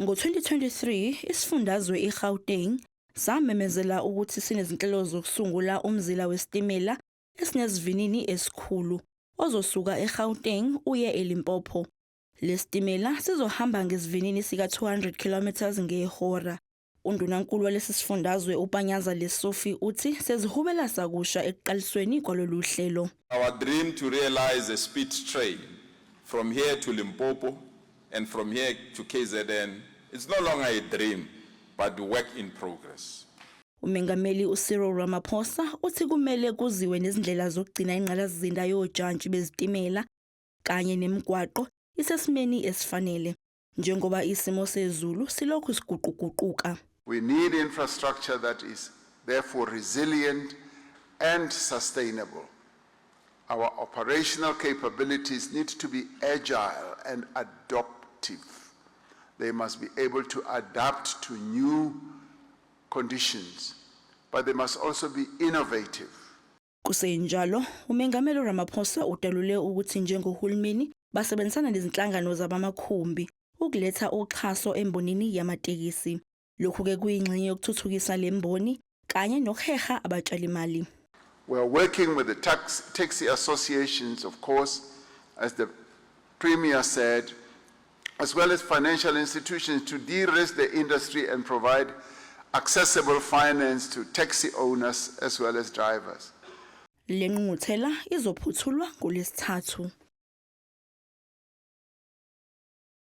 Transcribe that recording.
Ngo-2023, isifundazwe iGauteng samemezela ukuthi sinezinhlelo zokusungula umzila wesitimela esinesivinini esikhulu ozosuka eGauteng uye eLimpopo. Lesitimela sizohamba ngesivinini sika-200 km ngehora. Undunankulu walesi sifundazwe uPanyaza Lesufi uthi sezihubela sakusha ekuqalisweni kwalolu hlelo. Our dream to realize a speed train from here to Limpopo and from here to KZN, it's no longer a dream, but work in progress. Umengameli uCyril Ramaphosa uthi kumele kuziwe nezindlela zokugcina ingqalasizinda yojantshi bezitimela kanye nemigwaqo isesimeni esifanele njengoba isimo sezulu silokhu siguquguquka. We need infrastructure that is therefore resilient and sustainable. Our operational capabilities need to be agile and adaptive. They must be able to adapt to new conditions, but they must also be innovative. Kusenjalo, uMengameli Ramaphosa udalule ukuthi njengohulumeni basebenzisana nezinhlangano zabamakhumbi ukuletha uxhaso embonini yamatekisi. Lokhu-ke kuyingxenye yokuthuthukisa le mboni kanye nokuheha abatshalimali. We are working with the taxi associations, of course, as the Premier said, as well as financial institutions to de-risk the industry and provide accessible finance to taxi owners as well as drivers. Le ngqungquthela izophothulwa ngolwesithathu.